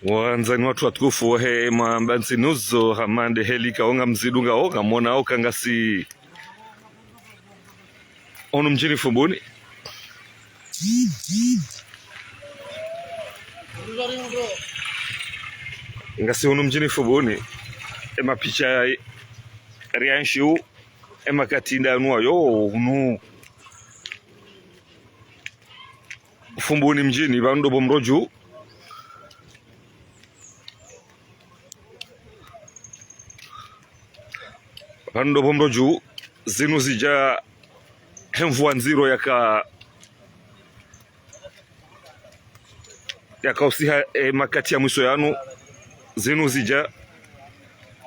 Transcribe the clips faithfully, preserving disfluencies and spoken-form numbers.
Wandzani watru watukufu wahe Mwambantsi News, hama nde heli kaonga mzidunga o, ngamwona o ka ngasi hunu mdjini Fumbuni. Ngasi hunu mdjini Fumbuni. Emapicha ya rianshi u, emakati ndanu wayo, hunu Fumbuni mdjini, pvanu ndo pvo mrodju. Pvanu ndo pvo mrodju, zinu zidja he mvua ndziro yaka, yakausiha, eh, makati ya mwiso yanu, zinu zidja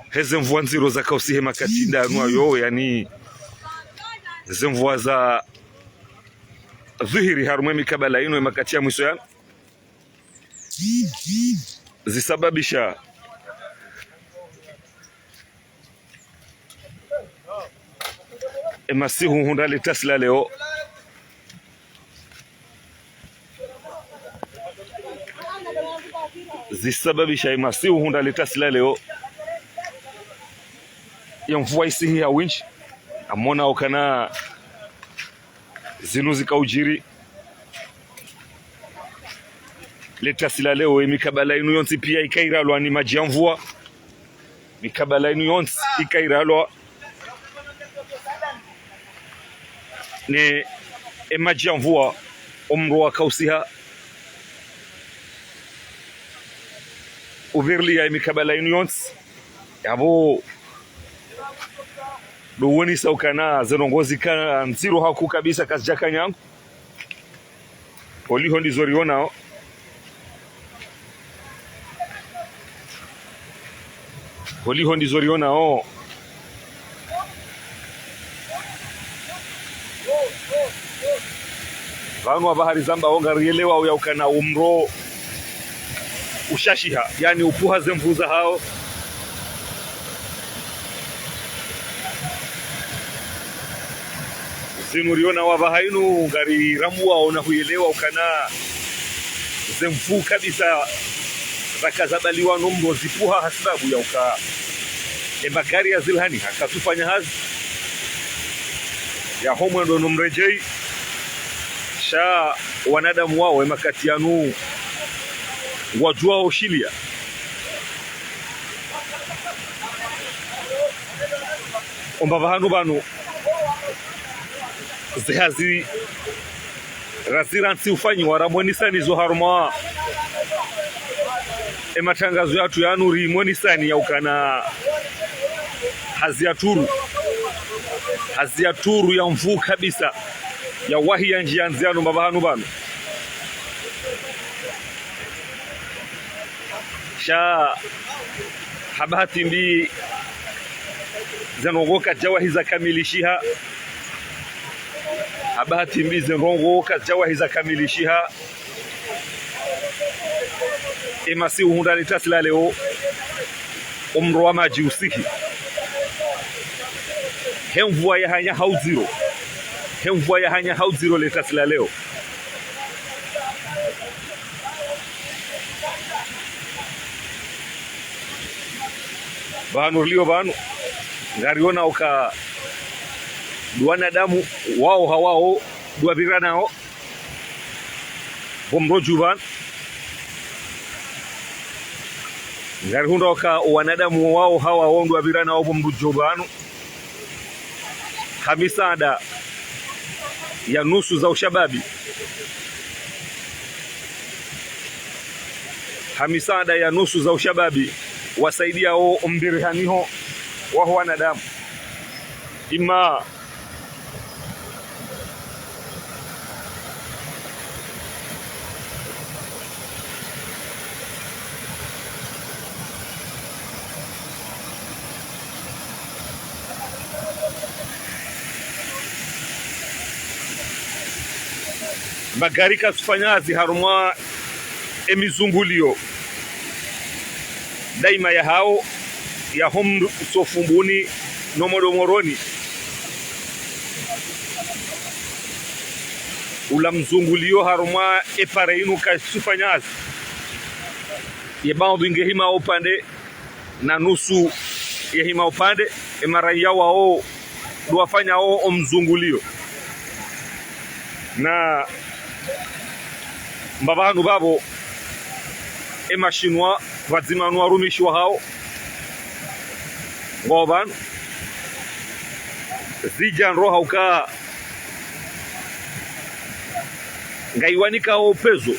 heze mvua ndziro zakausiha emakati ndanu wayo, yani ze mvua za dhwihiri harumwa emikabala inu emakati ya mwiso yanu. Zisababisha emasihu hundra letasi la leo. Zisababisha emasihu hundra letasi la leo. Ya mvua isihi ha windji. Ngamwona o ka na zinu zikaudjiri. Letasi la leo, emikabala inu yontsi pia ikairalwa ni madji ya mvua. Mikabala inu yontsi ikairalwa ne emadji ya mvua, omro wakausiha. Upvirilia emikabala inu yontsi. Yapvo ndo wonesa o ka na ze ndrongoo zika ndziro haku kabisa, kazidjaka nyangu. Holiho ndizo rionao. Holiho ndizo rionao. Pvanu apvaha rizamba o ngarielewa uya ukana omro ushashiha, yani upvuha ze nvuu zahao. Zinu rionao apvaha inu ngarirambuao na huelewa ukana ze nvuu kabisa zaka zabaliwa no mro zipvuha ha sababu ya uka emagari ya zilhani haka tsufanya hazi ya ho mwendo no mredjei. Sha wanadamu wao emakati yanu ngwadjuao shiliya. Omba pvahanu pvanu ze hazi razira ntsi ufanyiwa, ramwonisani zo harumwa ematrangazo yatru yanu, rimwonisani ya ukana hazi ya turu, hazi ya turu ya nvuu kabisa, ya wahi ya ndjia ndziano mba pvahanu pvanu. Sha ha bahati mbi ze ndrongoo kazidjawahi zakamilishiha. Ha bahati mbi ze ndrongoo kazidjawahi zakamilishiha. Emasihu hundra letasi la leo, omro wa madji usihi. He nvua yahanya ha udziro. He nvua yahanya ha udziro letasi la leo. Pvanu rilio pvanu, ngarionao uka ndo wanadamu wao ha wao ndo wapviranao pvo mrodju pvanu. Ngarihundrao uka wanadamu wao ha wao ndo wapviranao pvo mrodju pvanu. Ha misaada ya nusu za ushababi. Ha misaada ya nusu za ushababi, wasaidiao ombirihaniho waho wanadamu. Ima magari katsufanya hazi harumwa emizungulio daima yahao, ya ho mso Fumbuni no Modo Moroni. Ula mzunguliyo harumwa epare inu kaisufanya hazi. Ye baadhwi ngehima upande, na nusu yehima upande, emaraiya wao ndo wafanyao omzunguliyo. Na mbapvi hanu pvapvo, emashinwa pvadzima no warumishi wahao ngwao pvanu. Zidja ndro hauka ngaiwanikao upvezo,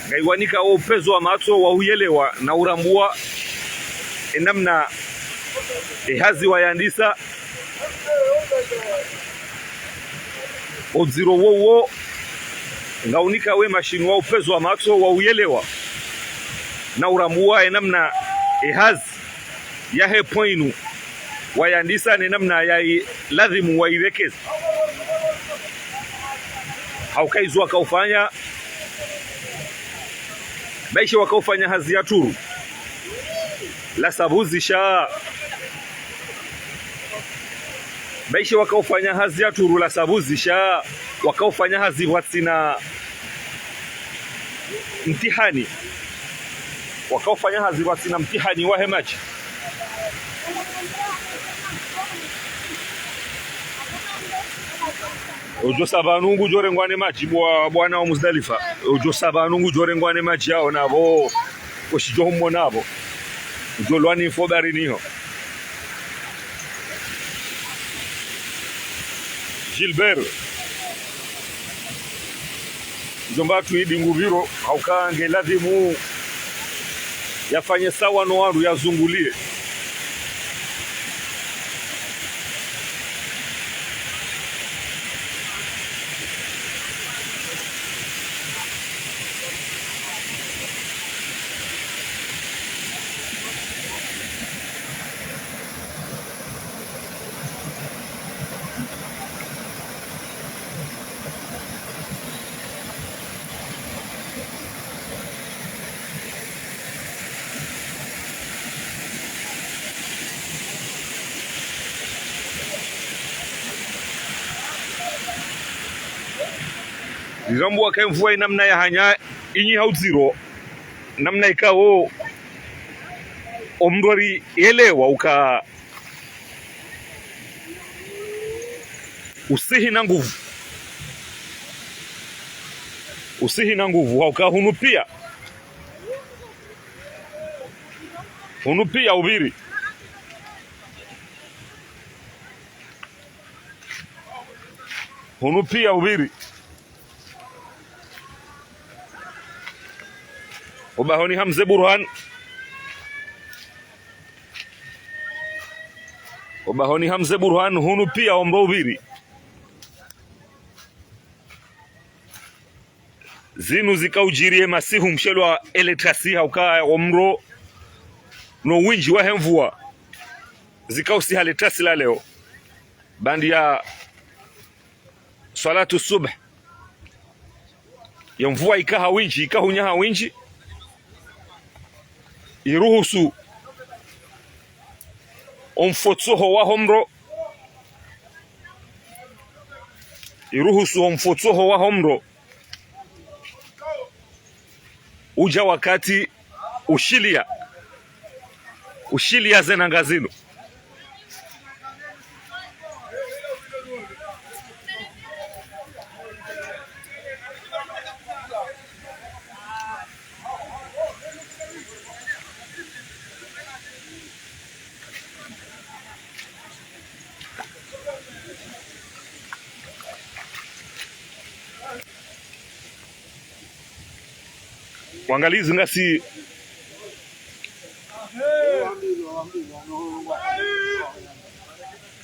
ngaiwanikao upvezo wa matso wa uyelewa na urambua enamna ehazi wayandisa. Odziro wowo ngaunikao emashinwa upvezo wa matso wa uyelewa na urambua enamna ehazi yahe pvwa inu wayandisa nenamna yailadhimu wairekeze. Hauka izo wakaofanya, baishe wakaofanya hazi ya turu la sabuzi sha, baishe wakaofanya hazi ya turu la sabuzi sha, wakaofanya hazi pvwatsina mtihani. Wakaofanya hazi pvwatsina mtihani wahe madji. Udjo sa pvanu ngudjo rengwa ne madji bwa-, bwana wa Muzdalifa. Udjo sa pvanu ngudjo rengwa ne madji yao napvo. Oshidjo humona pvo. Udjo lwani fo barini ho. Gilbert. Ndjomba tu idi ngupviro, hauka ngeladhimu yafanye sawa no wandru yazungulie. Rirambua ka emvua inamna yahanya inyi ha udziro, namna ikao omdru ari yelewa uka usihi na nguvu. Usihi na nguvu, hauka hunu pia. Hunu pia upviri. Hunu pia upviri. Ubahoni ha Mze Burhan. Ubahoni ha Mze Burhan, hunu pia omro upviri. Zinu zikaujiri emasihu mshelwa eletasi hauka omro no windji wahe mvua. Zikausiha letasi la leo. Baanda ya swalatu subh. Ye mvua ika ha windji, ika hunya ha windji. Iruhusu omfotsoho waho mro. Iruhusu omfotsoho waho mro. Uja wakati ushilia, ushilia zenanga zinu. Wangalizi ngasi,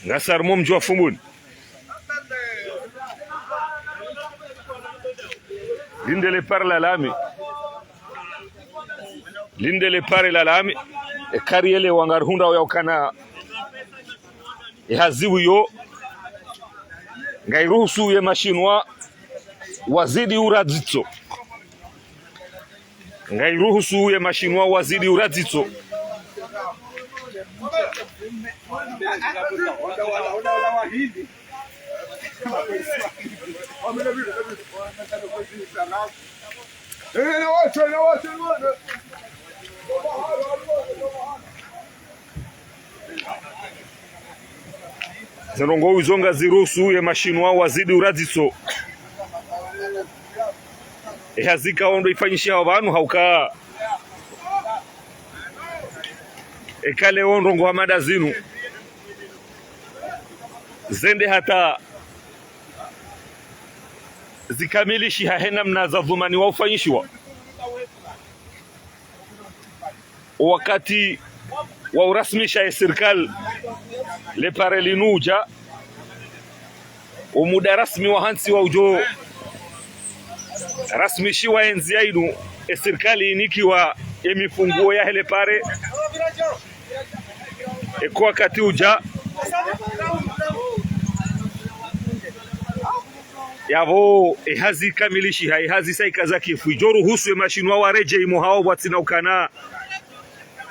ngasi harumwa mdji wa Fumbuni. Linde le pare la lami. Linde le pare la lami. Eka riyelewa ngarihundrao ya ukana ehazi wiyo ngairuhusu ye mashinwa wazidi uradzitso. Ngairuhusu ye mashinwa wazidi uradzitso. Ze ndrongoo izo ngaziruhusu ye mashinwa wazidi uradziso. Ye hazi ikao ndo ifanyishiha pvanu hauka. Eka leo ndrongoo hama nda zinu zende hata zikamilishiha he namna zadhumaniwa ufanyishiwa. Wakati wa urasmisha ye sirikali, le pare linu uja, umuda rasmi wa hantsi wa ujo rasmishiwa ye ndzia inu, ye sirikali inikiwa ye mifunguo yahe le pare. Eka wakati uja, yapvo ye hazi ikamilishiha, ye hazi sa ikaza kifu. Ijo ruhusu ye mashinwa waredjei imo hawo pvwatsina ukana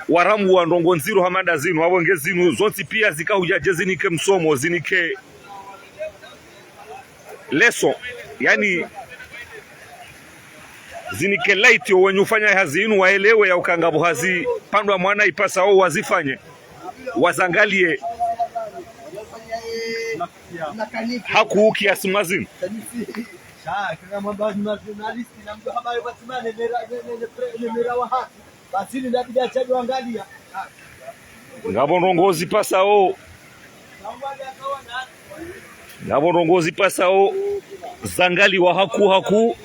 warambua ndrongoo ndziro hama nda zinu, apvo nge zinu zontsi pia zika huja je zinike msomo, zinike leçon, yaani zinike laiti, owenyi ufanya hazi inu waelewe ya uka ngapvo hazi pvandru mwana ipasao wazifanye, wazangalie hakuu kiasi mwa zinu. Ngapvo ndrongoo zipasao, ngapvo ndrongoo zipasao zangaliwa hakuu hakuu.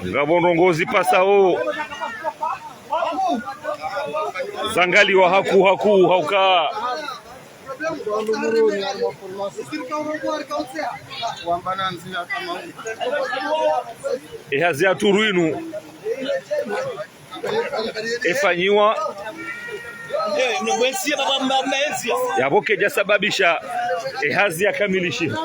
Ngapvo ndrongoo zipasao zangaliwa hakuu hakuu hauka. Ye hazi ya turu inu ifanyiwa yapvo kaija sababisha ye hazi yakamilishiha.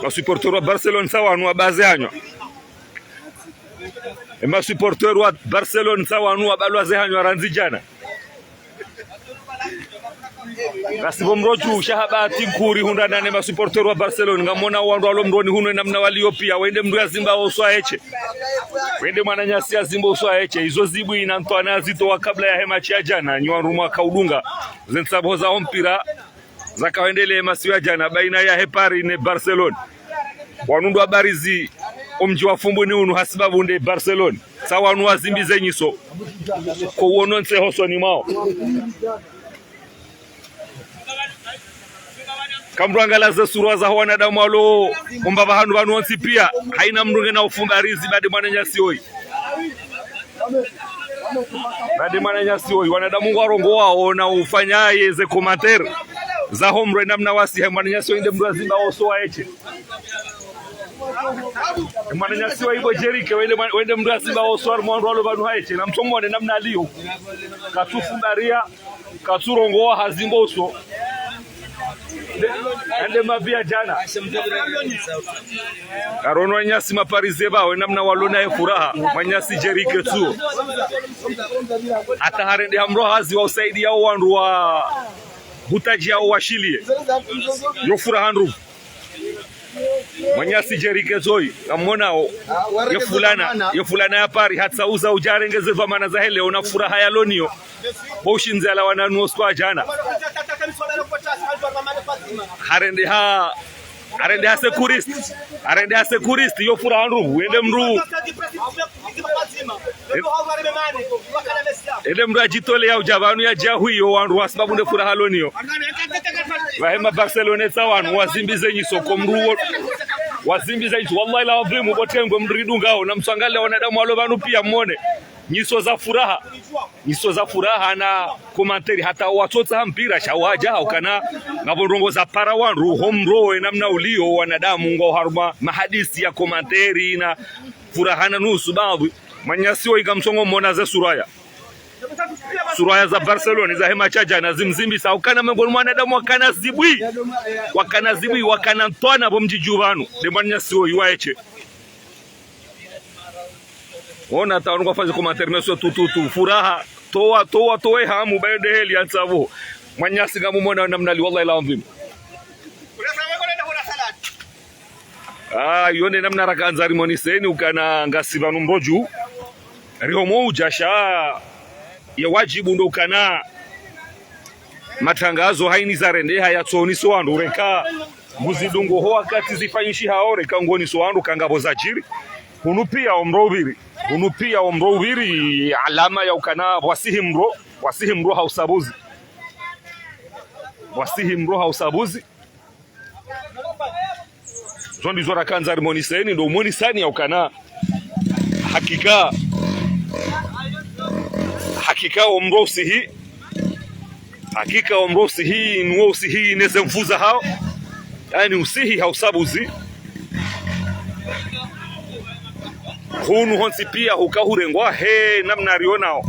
Masupporter wa Barcelone sa wanu wabaa ze hanywa. Ye masupporter wa Barcelone sa wanu wabalwa ze hanywa randzi jana. Ngasi pvo mdru sha hapvatsi nkuu ri hundrana ne masupporter wa Barcelone, ngamwona wandru walo mdroni hunu ye namna waliyo pia, wende mdru yazimba uso wahe she. Wende mwananyasi yazimba uso wahe she, izo zibwi na ntwana yazitowa kabla yahe match ya jana, nyi wandru mwaka udunga ze ntsambo zaho mpira zaka hwendelea masiwa jana baina yahe Paris ne Barcelone. Wanu ndo wabarizi omdji wa Fumbuni unu hasibabu nde Barcelone. Sa wanu wazimbi ze nyiso, ko uono ntseho usoni mwawo. Kamdru angalia ze sura zaho wanadamu walo umba pvahanu pvanu wontsi pia, haina mdru ngena ufumba rizi badi mwananyasi oyi. Badi mwananyasi oyi, wanadamu ngwarongoao na ufanya ye ze commentaire zaho mdru ye namna wasi, he mwananyasi oyi nde mdru yazimba uso wahe she. Mwananyasi wa ibo Jerike, wende mwa-, wende mdru yazimba uso wahe mdru walo pvanu hahe she, na mtsomo ne namna aliyo. Katsufumbaria, katsurongoa, hazimba uso. Nde, nde mapvi ya jana. Karono wananyasi maparize pvawe namna walona ye furaha, mwananyasi Jerike tsuo. Hata harende ha mdru hazi wa usaidia wandru wa hutaji yao washilie. Yo furaha ndru. Mwananyasi Jerike tsuo, ngamwonao. Ye fulana, ye fulana ya Paris, hata uza ujarenge ze dhwamana zahe leo na furaha yaloniyo. Bo ushindzi ala wananu usiku wa jana. Harende ha, harende ha secouriste. Harende ha secouriste, yo furaha ndru, wende mdru. Ende mdru ajitole ya uja pvanu ya jia huyo wandru wasibabu nde furaha loniyo. Pvahe ma Barcelone sa wanu, wazimbi ze nyiso ko mdru wo. Wazimbi ze nyiso, wallahi la adhimu, bo tengwe mdru ridungao, na mtsangalia wanadamu walo pvanu pia mwone. Nyiso za furaha. Nyiso za furaha na commentaire hata watsotsaha mpira sha wadja haukana ngapvo ndrongo za para wandru, ho mro ye namna uliyo wanadamu ngwao harumwa mahadisi ya commentaire na furaha na nusu baadhwi. Mwananyasi wo inga msongo mona ze suraya. Suraya za Barcelone za hema sha djana zimzimbisa. Haukana mengoni mwa wanadamu wakana zibwi. Wakana zibwi, wakana ntwana pvo mdjidju pvanu. Nde mwananyasi wo iwaeshe. Wona hata wanu ngwafanyao commentaire meso tu, tu, tu. Furaha. Towa, towa, towa ye hamu bayo nde heli ya ntsapvo. Mwananyasi ngamumona namna li wallahi l'adhwim. Ah, yo nde namna rakandza rimoneseni ukana ngasi pvanu Mrodju. Riho mo udja sha ye wadjibu ndo ukana matangazo hayini zarendeha yatsoniso wandru reka nguzidungo ho wakati zifanyishihao reka ngoniso wandru ka ngapvo zadjiri. Hunu pia omro upviri. Hunu pia omro upviri alama ya ukana pvwasihi mro, pvwasihi mro ha usabuzi. Pvwasihi mro ha usabuzi. Zo ndizo rakandza rimoneseni, ndo umonesani ya ukana. Hakika. Hakika omro usihi. Hakika omro usihi, nuwo usihi, neze mvu zahao. Yaani usihi ha usabuzi. Hunu hontsi pia huka hurengwa he namna rionao.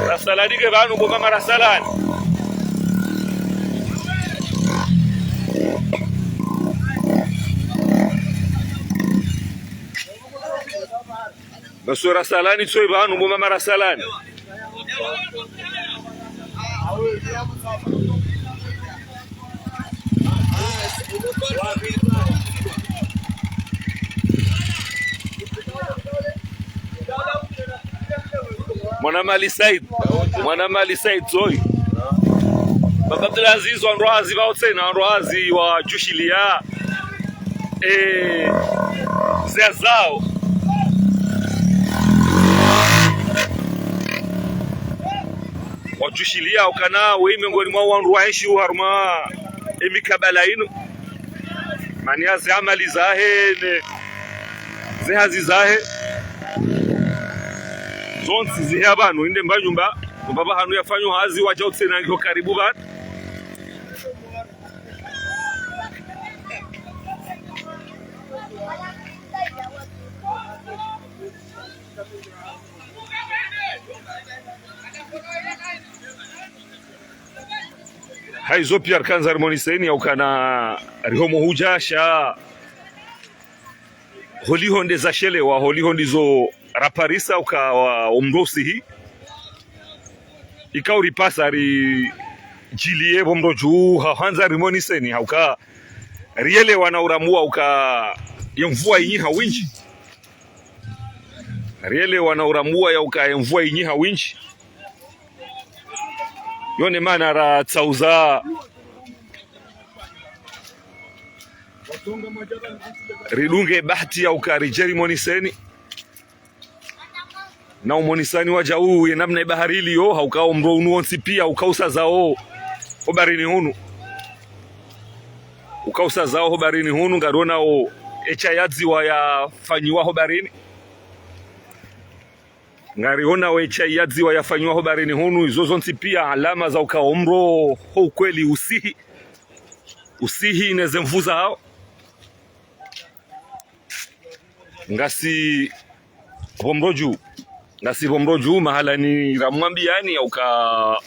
Rasalani ke pvanu bo mama rasalani. Baswe rasalani tsoyi pvanu bo mama rasalani. Mwana Mali Said, mwana Mali Said tsoyi. Baba Abdulaziz, wandru hazi pvao tsena, wandru hazi wadjushiliya. Eh, zia zao. Wadjushiliya ukana we mengoni mwa wandru waheshi uharumwa emikabala inu. Mani hazi amali zahe ne ze hazi zahe. Zontsi zihe pvanu inde mba nyumba. Mbaba hanu yafanyo hazi wadja utsena ngiho karibu pvanu. Haizo pia rikandza rimoneseni ya ukana riho mo hudja sha. Holiho nde zashelewa, holiho ndizo raparisa uka wa omro usihi. Ika uripasa ridjiliye pvo Mrodju ha handza rimoneseni ha uka rielewa na urambua uka ye mvua inyiha windji. Rielewa na urambua ya uka ye mvua inyiha windji. Yo nde mana ratsauza ridunge bahati ya uka ridje rimoneseni. Na umonesani wadjau ye namna ibahari iliyo, ha uka omro unu wontsi pia, uka usazao ho baharini hunu. Uka usazao ho baharini hunu, ngarionao esha yadziwa yafanyiwa ho baharini. Ngarionao esha yadziwa yafanyiwa ho baharini hunu, izo zontsi pia alama za uka omro ho ukweli usihi. Usihi neze mvu zahao. Ngasi pvo Mrodju. Ngasi pvo Mrodju, mahalani ramwambiyani ya uka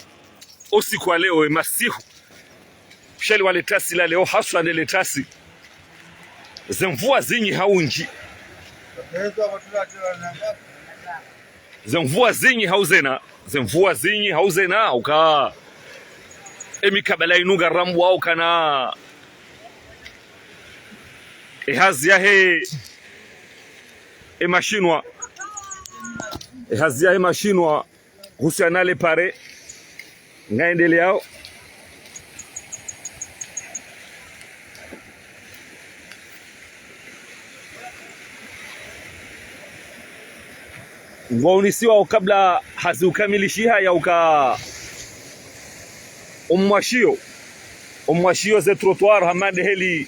usiku wa leo, emasihu. Pishali wa letasi la leo, haswa nde letasi. Ze mvua zinyiha windji. Ze mvua zinyiha uzena. Ze mvua zinyiha uzena, uka. Emikabala inu ngarambuao ukana. Ehazi yahe emashinwa. Ehazi yahe emashinwa. Husiana le pare. Ngaendeleao. Ngwaonesiwao kabla hazi ukamilishiha ya uka omwashiyo. Omwashiyo ze trottoir hama nde heli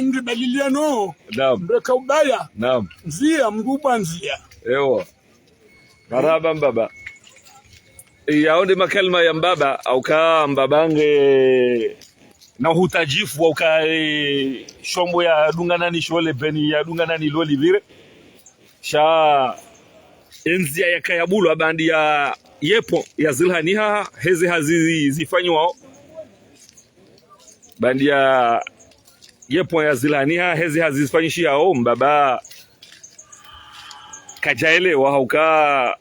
nyi mribaliliano. Naam. Mreka ubaya. Naam. Ndzia, mndru ubwa ndzia. Ewa. Marahaba mbaba. Yao nde makalima ya mbaba, hauka mbaba nge na uhutajifu, hauka, eh, shombo yadungana ni shole beni yadungana ni loli vire. Sha endzia yakaya bulu abandi ya yepo ya zilhaniha heze hazi zifanyiwao. Bandi ya ye point yazilaniha, heze hazi zifanyishihao, mbaba kadjaelewa hauka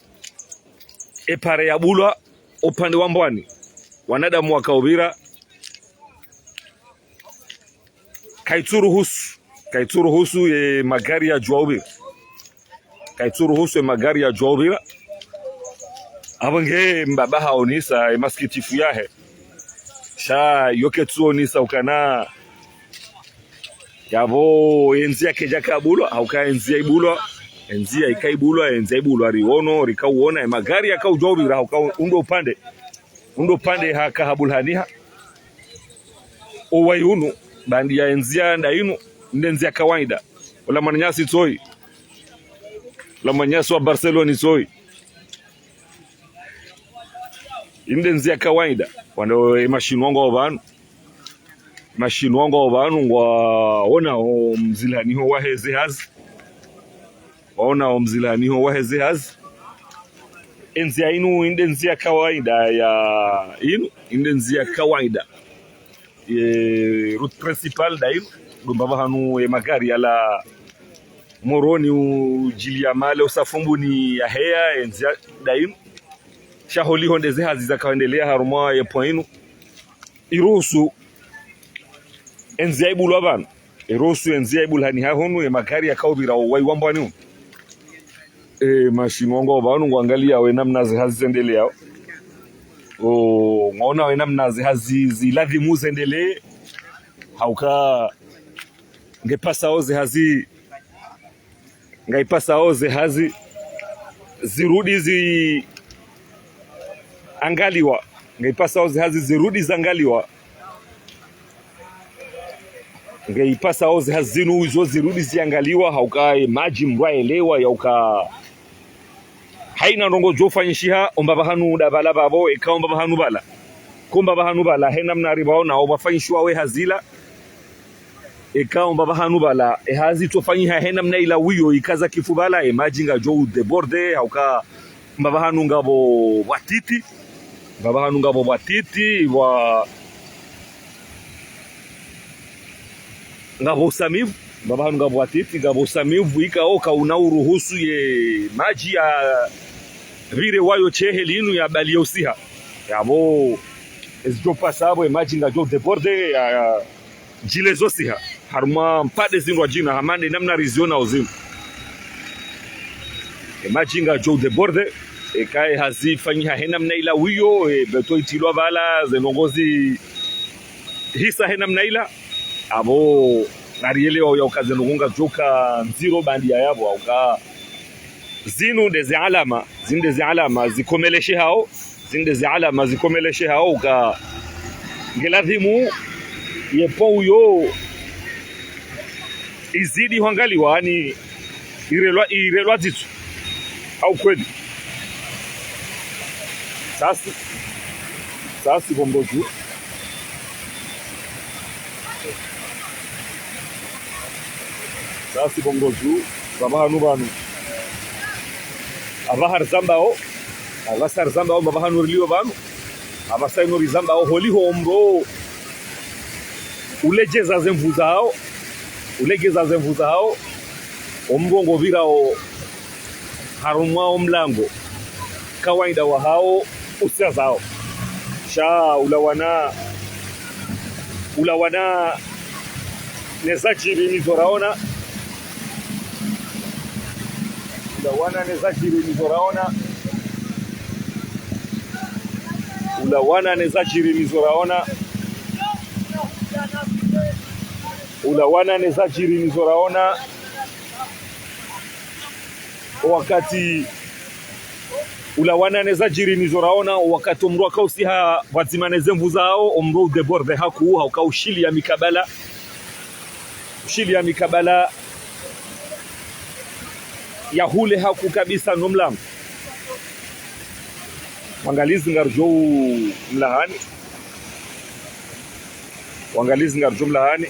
epare yabulwa upande wa mbwani, wanadamu wakaupvira, kaitsuruhusu, kaitsuruhusu ye magari yadjuwa upvira. Kaitsuruhusu ye magari yadjuwa upvira. Apvo nge mbaba haonesa ye masikitifu yahe. Sha yo ketsuonesa ukana yapvo ye ndzia kedjaka ibulwa, hauka ye ndzia ibulwa, ye ndzia ika ibulwa, ye ndzia ibulwa, riono, rikauona, ye magari yakaudjuwa upvira, hauka undo upande, undo upande haka habulhaniha. Owayi unu, bandia ye ndzia nda inu, nde ndzia kawaida. Ola mwananyasi tsoyi. Ola mwananyasi wa Barcelone tsoyi. Inde ndzia kawaida. Wando ye mashinwa ngwao pvanu. Mashinwa ngwao pvanu ngwaonao mzilaniho waheze hazi. Waonao mzilaniho waheze hazi. Ye ndzia inu, inde ndzia kawaida ya inu, inde ndzia kawaida. Ye route principale nda inu, ndo mbapvi hanu ye magari yalawa Moroni udjilia male usa Fumbuni yaheya, ye ndzia nda inu. Sha holiho ndeze hazi zakaendelea harumwa ye point inu. Iruhusu, ye ndzia ibulwa pvanu. Iruhusu, ye ndzia ibulhaniha hunu, ye magari yakaupvira owayi wa mbwani unu. E, mashinwa ngwao pvanu ngwaangaliao ye namna ze hazi zendeleao. O, ngwaonao ye namna ze hazi ziladhimu zendelee. Hauka ngepvasao ze hazi, ngaipvasao ze hazi zirudi ziangaliwa. Ngaipvasao ze hazi zirudi zangaliwa. Ngaipvasao ze hazi zinu izo zirudi ziangaliwa, hauka ye madji mndru aelewa, yauka haina ndrongo djofanyishiha, ombapvi hanu nda pvala pvapvo, eka ombapvi hanu pvala. Kombapvi hanu pvala, he namna ripvaonao pvafanyishiwa we hazi la. Eka ombapvi hanu pvala, ye hazi itsofanyiha he namna ilawiyo, ikaza kifu pvala, ye madji ngadjo udébordé, hauka mbapvi hanu ngapvo pvwatiti, mbapvi hanu ngapvo pvwatiti, pvwa, ngapvo usamivu, mbapvi hanu ngapvo pvwatiti, ngapvo usamivu, ikao kauna uruhusu ye madji yapvire wayo shehe linu yabaliye usiha. Yapvo, ezidjopvasa pvo, ye madji ngadjo udébordé, ya, ya, djile zo siha. Harumwa mpvandre zindru wadjina, hama nde namna rizionao zinu. Ye madji ngadjo udébordé, eka ye hazi ifanyiha he namna ilawiyo, ye béton itrilwa pvala, ze ndrongo zihisa he namna ila. Apvo, ngarielewao yauka ze ndrongo ngazidjoka ndziro bandia yapvo, hauka zinu ndeze alama, zinu ndeze alama zikomeleshehao, zinu ndeze alama zikomeleshehao uka ngeladhimu ye point uyo izidi hwangaliwa, yaani irelwa, irelwa dzitso. Hau kweli. Sasi, sasi pvo mroju. Sasi pvo mroju, mbapvi hanu pvanu. Apvaha rizambao, apvasa rizambao, mbapvi hanu rilio pvanu. Apvasa inu rizambao, holiho omro ulegeza ze nvu zao, ulegeza ze nvu zao, omro ngopvirao harumwa omlango kawaida wahao usiha zao. Sha ulawana, ulawana ne zadjiri nizo raona. Ulawana ne zadjiri nizo raona. Ulawana ne zadjiri nizo raona. Ulawana ne zadjiri nizo raona. Wakati, ulawana ne zadjiri nizo raona, wakati omro akausiha pvwadzima ne ze nvu zao, omro udébordé hakuu, hauka ushiliya mikabala, ushiliya mikabala ya hule hakuu kabisa no mlango. Wangalizi ngaridjo mlahani. Wangalizi ngaridjo mlahani.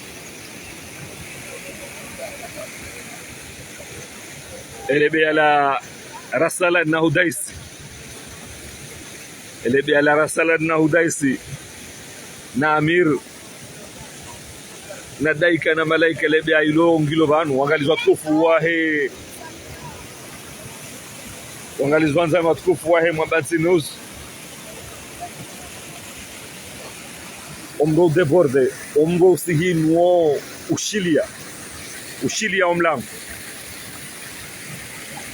Ele beya la Rasalan na Hudaisi. Ele beya la Rasalan na Hudaisi. Na Amir. Na daika na malaika lebe ailo ngilo pvanu, wangalizi watukufu wahe. Wangalizi wandzani watukufu wahe Mwabadzi News. Omdro udébordé, omdro usihinuo ushiliya. Ushiliya omlango.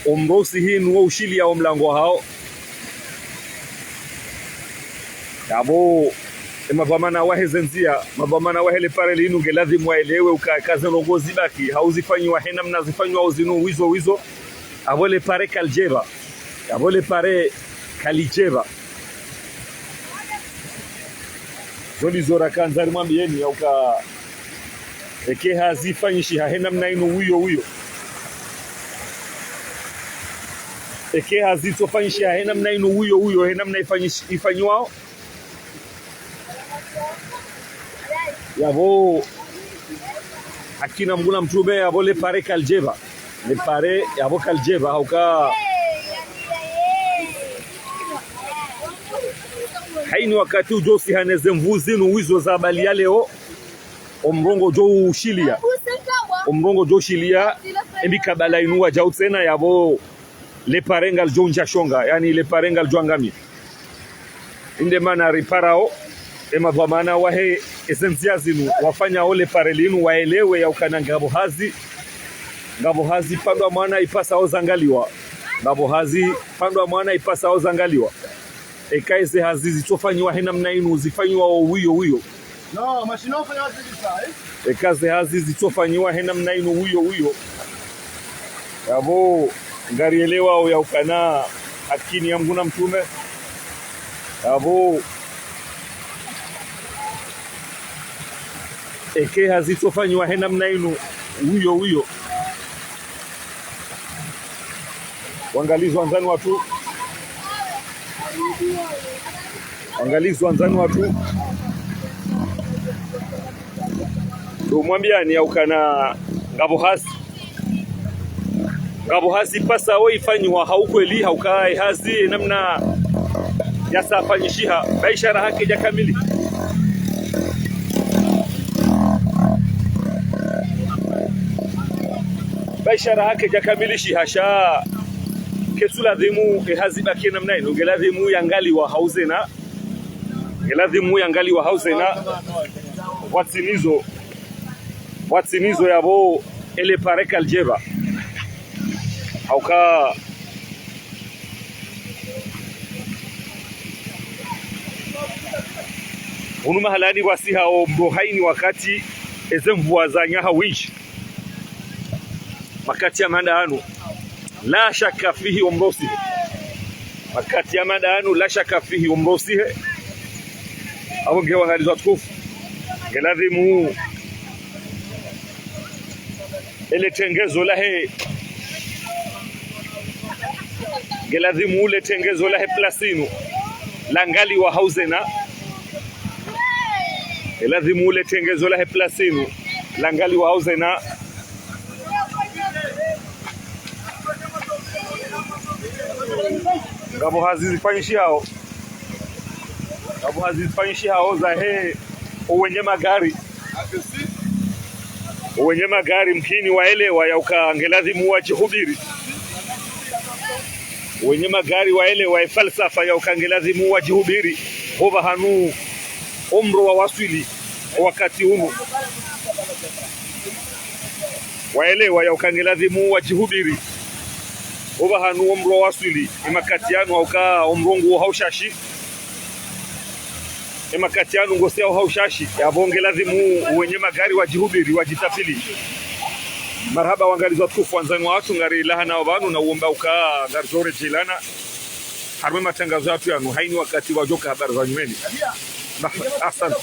Omdro usihinuo ushiliya omlango hawo. Yapvo, emadhwamana wahe zendziya, madhwamana wahe lepare linu ngeladhimu waelewe uka eka zendrongoo zibaki, hau zifanyiwa he namna zifanyiwao zinu wizo wizo. Yapvo lepare kalidjepva. Yapvo lepare kalidjepva. Zo ndizo rakandza rimwambiyeni ya uka eka hazi ifanyishiha he namna inu wiyo wiyo. Eka hazi itsofanyishiha he namna inu wiyo wiyo, he namna ifanyish-, ifanyiwao. Yapvo, hakina Mngu na mtrume, yapvo lepare kalidjepva. Lepare, yapvo kalidjepva, hauka. Haini wakati udjo usiha ne zemvu zinu wizo za habari ya leo. Omrongoo udjo ushiliya. Omrongoo udjo ushiliya. Embi kabla inu wadjau tsena yapvo lepare ngalidjo undja shonga, yaani lepare ngalidjo angamia. Inde mana riparao, emadhwamana wahe ezendziya zinu, wafanyao lepare linu, waelewe ya ukana ngapvo hazi, ngapvo hazi pvandru mwana ipasao zangaliwa, ngapvo hazi pvandru mwana ipasao zangaliwa. Eka eze hazi zitsofanyiwa he namna inu, zifanyiwao wiyo wiyo. Non, machine ufanya hazi kabisa, eh? Eka ze hazi zitsofanyiwa he namna inu wiyo wiyo. Yapvo, ngarielewao ya ukana hakini ya Mngu na mtrume. Yapvo, eka hazi itsofanyiwa he namna inu wiyo wiyo. Wangalizi wandzani watru. Wangalizi wandzani watru. Ndo mwambiyani ya ukana ngapvo hazi. Ngapvo hazi ipasao ifanyiwa ha ukweli, hauka hazi namna yasafanyishiha, ba ishara hake dja kamili. Ba ishara hake dja kamili shiha sha. Ketsu ladhimu ehazi ibaki namna inu, ngeladhimu yangaliwa ha uzena. Ngeladhimu yangaliwa ha uzena. Pvwatsina izo. Pvwatsina izo yapvo elepare kalidjepva. Hauka. Hunu mahalani pvwasihao mbo haini wakati ezemvua zanyesha ha windji. Makati ya manda yanu, la shaka fihi omrosihe. Makati ya manda yanu, la shaka fihi omrosihe. Apvo nge wangalizi watukufu, ngeladhimu ele tengezo lahe, ngeladhimu le tengezo lahe place inu langaliwa ha uzena. Ngeladhimu le tengezo lahe place inu langaliwa ha uzena. Ngapvo hazi zifanyishihao. Ngapvo hazi zifanyishihao zahe owenye magari. Owenye magari mkini waelewa ya uka ngeladhimu wadjihubiri. Wenye magari waelewa efalsafa ya uka ngeladhimu wadjihubiri. Hopvahanu omdro wawaswili wakati unu. Waelewa ya uka ngeladhimu wadjihubiri. Hopvahanu omdro wawaswili, emakati yanu hauka omdro nguwo ha ushashi. Emakati yanu ngosiyao ha ushashi, yapvo ngeladhimu wenye magari wadjihubiri, wadjitafili. Marahaba wangalizi watukufu wandzani watru, ngarilahanao pvanu na uomba uka ngaridjo redjeana harumwa ematrangazo yatru yanu, haini wakati wadjoka habari za nyumeni. Marahaba, asante.